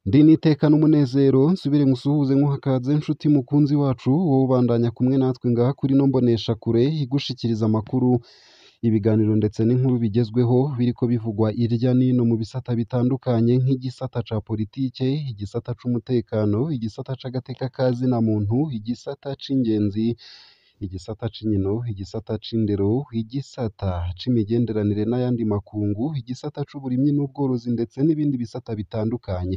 Ndi n'iteka n'umunezero nsubire nkusuhuze nkuhakaze nshuti mukunzi wacu, wowe ubandanya kumwe natwe ngaha kuri ino mboneshakure igushikiriza amakuru, ibiganiro ndetse n'inkuru bigezweho biriko bivugwa irya n'ino mu bisata bitandukanye nk'igisata ca politike, igisata c'umutekano, igisata c'agateka ka zina muntu, igisata c'ingenzi, igisata c'inkino, igisata c'indero, igisata c'imigenderanire n'ayandi makungu, igisata c'uburimyi n'ubworozi ndetse n'ibindi bisata bitandukanye.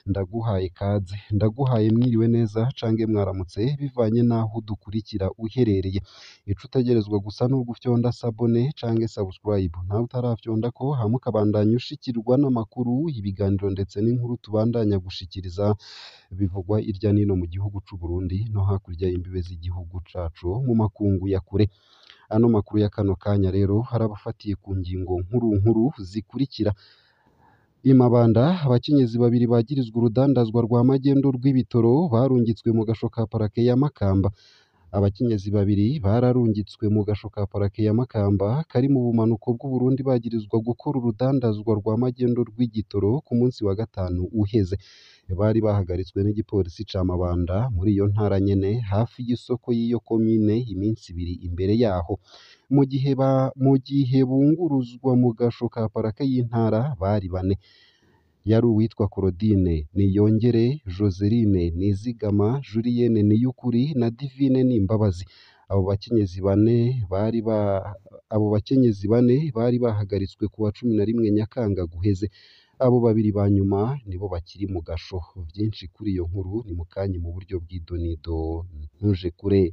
Ndaguhaye kaze, ndaguhaye mwiriwe neza cange mwaramutse bivanye n'aho udukurikira uherereye. Ico utegerezwa gusa ni ugufyonda sabone cange subscribe, nawe utarafyondako hama ukabandanya ushikirwa n'amakuru, ibiganiro ndetse n'inkuru tubandanya gushikiriza bivugwa irya n'ino mu gihugu c'u Burundi no hakurya y'imbibe z'igihugu cacu mu makungu ya kure. Ano makuru ya kano kanya rero harabafatiye ku ngingo nkuru nkuru zikurikira: I Mabanda abakenyezi babiri bagirizwa urudandazwa rwa magendu rw'ibitoro barungitswe mu gasho ka parake ya Makamba. Abakenyezi babiri bararungitswe mu gasho ka parake ya Makamba kari mu bumanuko bw'Uburundi bagirizwa gukora urudandazwa rwa magendu rw'igitoro ku munsi wa gatanu uheze. Bari bahagaritswe n'igipolisi ca Mabanda muri iyo ntara nyene hafi y'isoko y'iyo komine iminsi ibiri imbere yaho. Mu gihe bunguruzwa mu gasho ka parake y'intara bari bane. Yari uwitwa Claudine Niyongere, Joseline Nizigama, Julienne Niyukuri na Divine Nimbabazi. Abo bakenyezi bane bari bahagaritswe kuwa 11 Nyakanga guheze. Abo babiri ba nyuma nibo bakiri mu gasho. Vyinshi kuri iyo nkuru ni mukanya mu buryo bw'idonido, ntuje kure.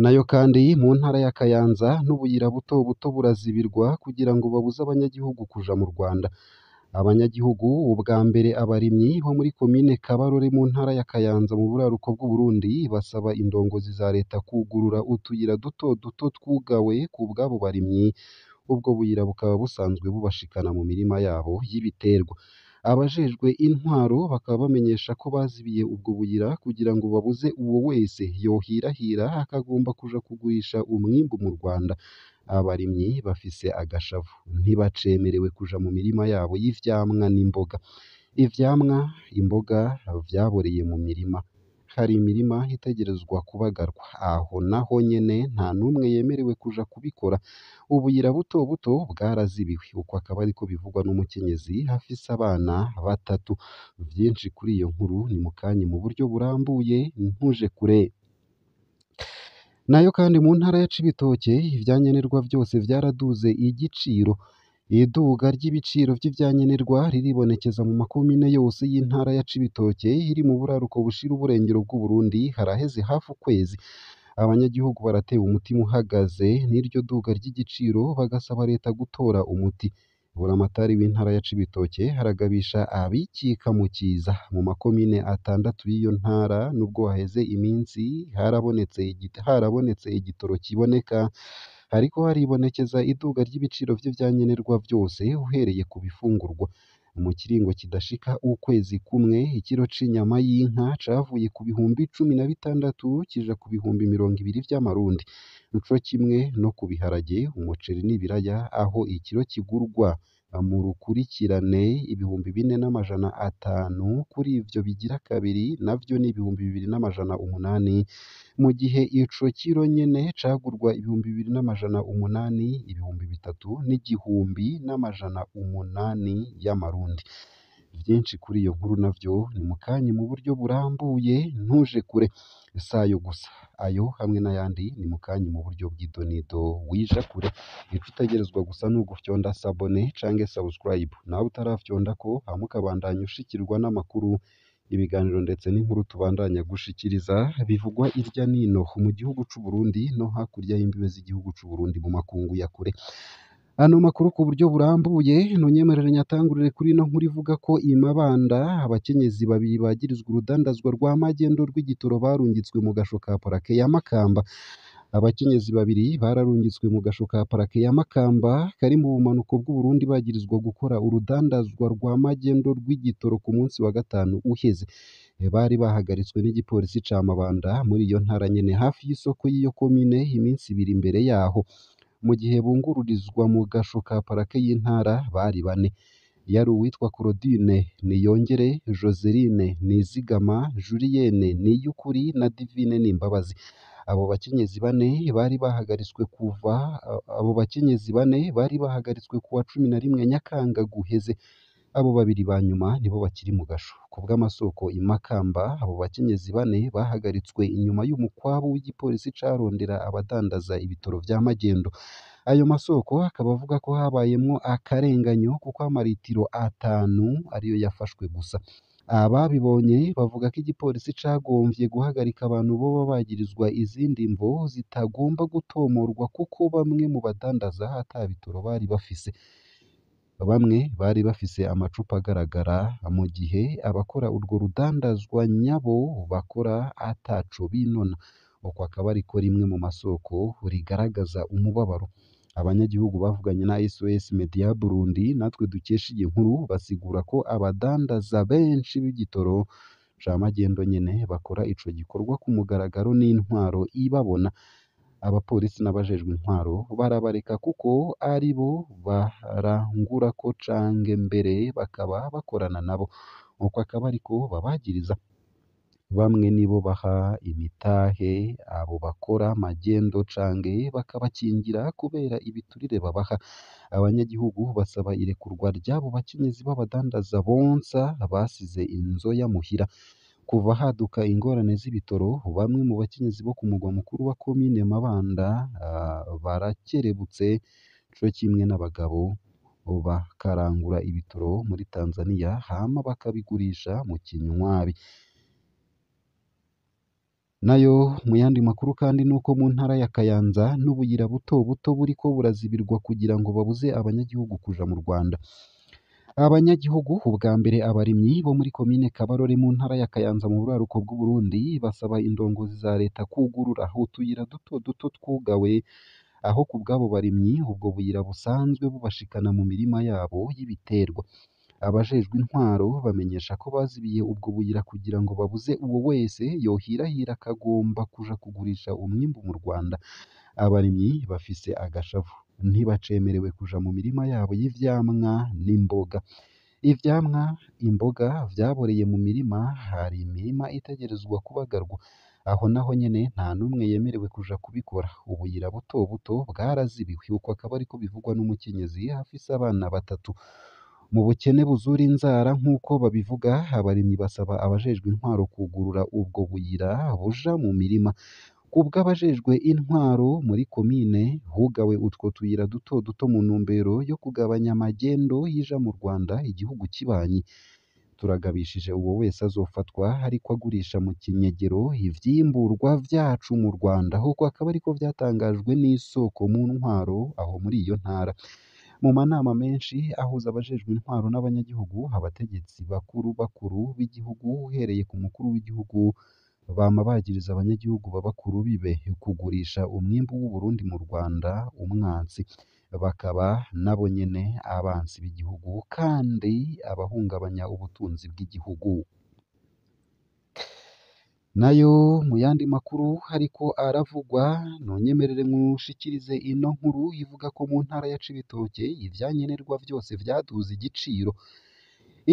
Nayo kandi mu ntara ya Kayanza n'ubuyira buto buto burazibirwa kugira ngo babuze abanyagihugu kuja mu Rwanda. Abanyagihugu ubwa mbere abarimyi bo muri komine Kabarore mu ntara ya Kayanza mu buraruko bw'Uburundi basaba indongozi za leta kwugurura utuyira duto duto twugawe ku bw'abo barimyi, ubwo buyira bukaba busanzwe bubashikana mu mirima yabo y'ibiterwa. Abajejwe intwaro bakaba bamenyesha ko bazibiye ubwo buyira kugira ngo babuze uwo wese yohirahira akagomba kuja kugurisha umwimbu mu Rwanda. Abarimyi bafise agashavu, ntibacemerewe kuja mu mirima yabo y'ivyamwa n'imboga. Ivyamwa, imboga vyaboreye mu mirima. Hari imirima itegerezwa kubagarwa, aho naho nyene nta n'umwe yemerewe kuja kubikora. Ubuyira buto buto bwarazibiwe, uko akaba ariko bivugwa n'umukenyezi afise abana batatu. Vyinshi kuri iyo nkuru ni mukanya mu buryo burambuye, ntuje kure. Nayo kandi mu ntara ya Cibitoke ivyankenerwa vyose vyaraduze igiciro. Iduga ry'ibiciro vy'ivyankenerwa riribonekeza mu makomine yose y'intara ya Cibitoke iri mu buraruko bushira uburengero bw'Uburundi haraheze hafi ukwezi. Abanyagihugu baratewe umutima uhagaze n'iryo duga ry'igiciro bagasaba leta gutora umuti. Buramatari w'intara ya Cibitoke aragabisha abikika mu kiza mu makomine atandatu y'iyo ntara nubwo haheze iminsi harabonetse igitoro kiboneka, hariko haribonekeza iduga ry'ibiciro vy'ivyankenerwa vyose uhereye ku bifungurwa. Mu kiringo kidashika ukwezi kumwe ikiro c'inyama y'inka cavuye ku bihumbi 16 kija ku bihumbi 20 vy'amarundi. Nico kimwe no ku biharage, umuceri n'ibiraya aho ikiro kigurwa mu rukurikirane 4500, kuri ivyo bigira kabiri navyo ni 2800, mu gihe ico kiro nyene cagurwa 2800, 3000 n'1800 y'amarundi. Vyinshi kuri iyo nkuru navyo ni mukanya mu buryo burambuye, ntuje kure. Sayo gusa, ayo hamwe n'ayandi ni mukanya mu buryo bw'idonido, wija kure. Ico utegerezwa gusa ni ugufyonda sabone cange subscribe, nawe utarafyondako hama ukabandanya ushikirwa n'amakuru, ibiganiro ndetse n'inkuru tubandanya gushikiriza bivugwa irya n'ino mu gihugu c'u Burundi no hakurya y'imbibe z'igihugu c'u Burundi mu makungu ya kure. Ano makuru ku buryo burambuye ntunyemerere nyatangurire kuri ino nkuru ivuga ko i Mabanda abakenyezi babiri bagirizwa urudandazwa rwa magendu rw'igitoro barungitswe mu gasho ka parake ya Makamba. Abakenyezi babiri bararungitswe mu gasho ka parake ya Makamba kari mu bumanuko bw'Uburundi bagirizwa gukora urudandazwa rwa magendu rw'igitoro ku munsi wa gatanu uheze. Bari bahagaritswe n'igipolisi ca Mabanda muri iyo ntara nyene hafi y'isoko y'iyo komine iminsi ibiri imbere yaho. Mu gihe bungururizwa mu gasho ka parake y'intara bari bane. Yari uwitwa Claudine Niyongere, Joseline Nizigama, Julienne Niyukuri na Divine Nimbabazi. Abo bakenyezi bane bari bahagaritswe kuva abo bakenyezi bane bari bahagaritswe kuwa 11 Nyakanga guheze. Abo babiri ba nyuma nibo bakiri mu gasho. Ku bw'amasoko i Makamba, abo bakenyezi bane bahagaritswe inyuma y'umukwabu w'igipolisi carondera abadandaza ibitoro vya magendo. Ayo masoko akaba avuga ko habayemwo akarenganyo kuko amaritiro 5 ariyo yafashwe gusa. Ababibonye bavuga ko igipolisi cagomvye guhagarika abantu boba bagirizwa izindi mvo zitagomba gutomorwa kuko bamwe mu badandaza ata bitoro bari bafise. Bamwe bari bafise amacupa agaragara, mu gihe abakora urwo rudandazwa nyabo bakora ataco binona. Uko akaba ariko rimwe mu masoko rigaragaza umubabaro. Abanyagihugu bavuganye na SOS Media Burundi natwe dukesha iyi nkuru basigura ko abadandaza benshi b'igitoro ca magendo nyene bakora ico gikorwa ku mugaragaro n'intwaro ibabona. Abapolisi n'abajejwe intwaro barabareka kuko aribo barangurako canke mbere bakaba bakorana nabo. Uko akaba ariko babagiriza. Bamwe nibo baha imitahe abo bakora magendo canke bakabakingira kubera ibiturire babaha. Abanyagihugu basaba irekurwa ry'abo bakenyezi b'abadandaza bonsa basize inzoya muhira. Kuva haduka ingorane z'ibitoro, bamwe mu bakenyezi bo ku mugwa mukuru wa komine Mabanda barakerebutse co kimwe n'abagabo bakarangura ibitoro muri Tanzania hama bakabigurisha mu kinywabi. Nayo mu yandi makuru kandi nuko mu ntara ya Kayanza n'ubuyira buto buto buriko burazibirwa kugira ngo babuze abanyagihugu kuja mu Rwanda. Abanyagihugu ubwa mbere abarimyi bo muri komine Kabarore mu ntara ya Kayanza mu buraruko bw'Uburundi basaba indongozi za leta kugurura utuyira duto duto twugawe aho ku bw'abo barimyi ubwo buyira busanzwe bubashikana mu mirima yabo y'ibiterwa. Abajejwe intwaro bamenyesha ko bazibiye ubwo buyira kugira ngo babuze uwo wese yohirahira akagomba kuja kugurisha umwimbu mu Rwanda. Abarimyi bafise agashavu ntibacemerewe kuja mu mirima yabo y'ivyamwa n'imboga. Ivyamwa, imboga vyaboreye mu mirima, hari imirima itegerezwa kubagarwa. Aho naho nyene nta n'umwe yemerewe kuja kubikora. Ubuyira buto buto bwarazibiwe. Uko akaba ariko bivugwa n'umukenyezi afise abana batatu. Mu bukene buzura inzara nk'uko babivuga, abarimyi basaba abajejwe intwaro kugurura ubwo buyira buja mu mirima. Ku bw'abajejwe intwaro muri komine, hugawe utwo tuyira duto duto mu ntumbero yo kugabanya amagendo y'ija mu Rwanda, igihugu kibanyi. Turagabishije uwo wese azofatwa ariko agurisha mu kinyegero ivyimburwa vyacu mu Rwanda. Uko akaba ariko vyatangajwe n'isoko mu ntwaro aho muri iyo ntara. Mu manama menshi ahuza abajejwe intwaro n'abanyagihugu, abategetsi bakuru bakuru b'igihugu uhereye ku mukuru w'igihugu bama bagiriza abanyagihugu baba ku rubibe kugurisha umwimbu w'Uburundi mu Rwanda umwansi, bakaba nabo nyene abansi b'igihugu kandi abahungabanya ubutunzi bw'igihugu. Nayo mu yandi makuru ariko aravugwa, nonyemerere nkushikirize ino nkuru ivuga ko mu ntara ya Cibitoke ivyankenerwa vyose vyaduze igiciro.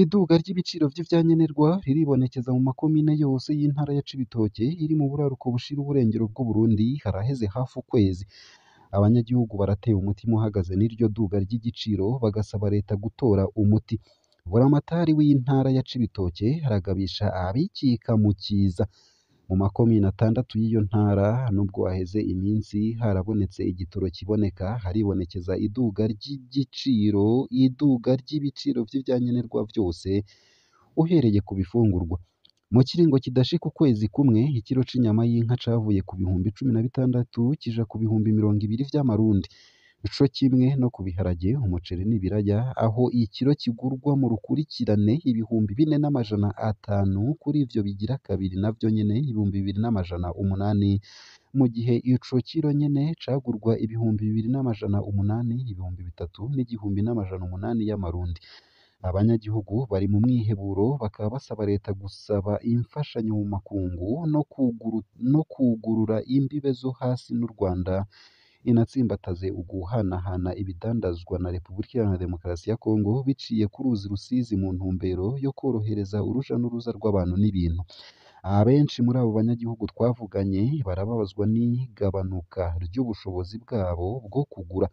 Iduga ry'ibiciro vy'ivyankenerwa riribonekeza mu makomine yose y'intara ya Cibitoke iri mu buraruko bushira uburengero bw'Uburundi haraheze hafi ukwezi. Abanyagihugu baratewe umutima uhagaze n'iryo duga ry'igiciro bagasaba leta gutora umuti. Buramatari w'intara ya Cibitoke aragabisha abikika mu kiza. Mu makomine 6 y'iyo ntara, nubwo haheze iminsi harabonetse igitoro kiboneka, haribonekeza iduga ry'igiciro, iduga ry'ibiciro vy'ivyankenerwa vyose uhereye ku bifungurwa. Mu kiringo kidashika ukwezi kumwe, ikiro c'inyama y'inka cavuye ku bihumbi 16 kija ku bihumbi 20 vy'amarundi. Co kimwe no ku biharage, umuceri n'ibiraya, aho ikiro kigurwa mu rukurikirane 4500, kuri ivyo bigira kabiri navyo nyene 2800, mu gihe ico kiro nyene cagurwa 2800, 3800 y'amarundi. Abanyagihugu bari mu mwiheburo, bakaba basaba leta gusaba imfashanyo mu makungu no kugurura imbibe zo hasi n'u Rwanda, inatsimbataze uguhanahana ibidandazwa na Repubulika Iharanira Demokarasi ya Kongo biciye ku ruzi Rusizi mu ntumbero yo korohereza uruja n'uruza rw'abantu n'ibintu. Abenshi muri abo banyagihugu twavuganye barababazwa n'igabanuka ry'ubushobozi bwabo bwo kugura,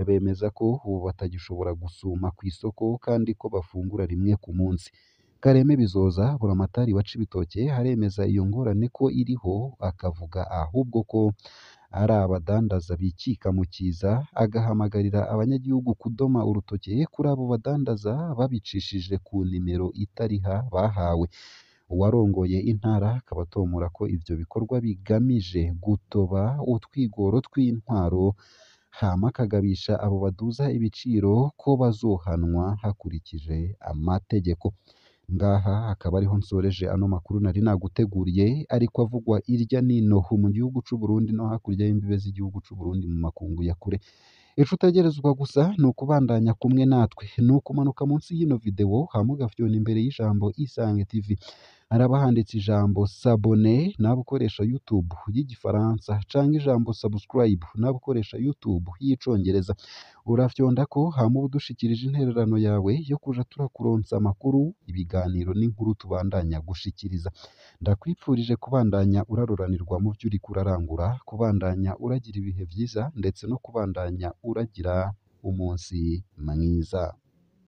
bemeza ko ubu batagishobora gusuma kw'isoko kandi ko bafungura rimwe ku munsi. Kareme Bizoza, buramatari wa Cibitoke, aremeza iyo ngorane ko iriho, akavuga ahubwo ko ari abadandaza bikika mu kiza, agahamagarira abanyagihugu kudoma urutoke kuri abo badandaza babicishije ku nimero itariha bahawe. Uwarongoye intara akaba atomora ko ivyo bikorwa bigamije gutoba utwigoro tw'intwaro, hama akagabisha abo baduza ibiciro ko bazohanwa hakurikije amategeko. Ngaha akaba ariho nsoreje ano makuru nari naguteguriye, ariko avugwa irya nino mu gihugu c'u Burundi no hakurya y'imbibe z'igihugu c'u Burundi mu makungu ya kure. Ico utegerezwa gusa ni ukubandanya kumwe natwe, ni ukumanuka munsi y'ino video hama ugafyona imbere y'ijambo Isange TV. Haraba handitse ijambo s'abonner nawe ukoresha YouTube y'igifaransa, canke ijambo subscribe nawe ukoresha YouTube y'icongereza. Urafyondako hama uba udushikirije intererano yawe yo kuja turakuronsa amakuru, ibiganiro n'inkuru tubandanya gushikiriza. Ndakwipfurije kubandanya uraroranirwa mu vyo uriko urarangura, kubandanya uragira ibihe vyiza, ndetse no kubandanya uragira umunsi mwiza.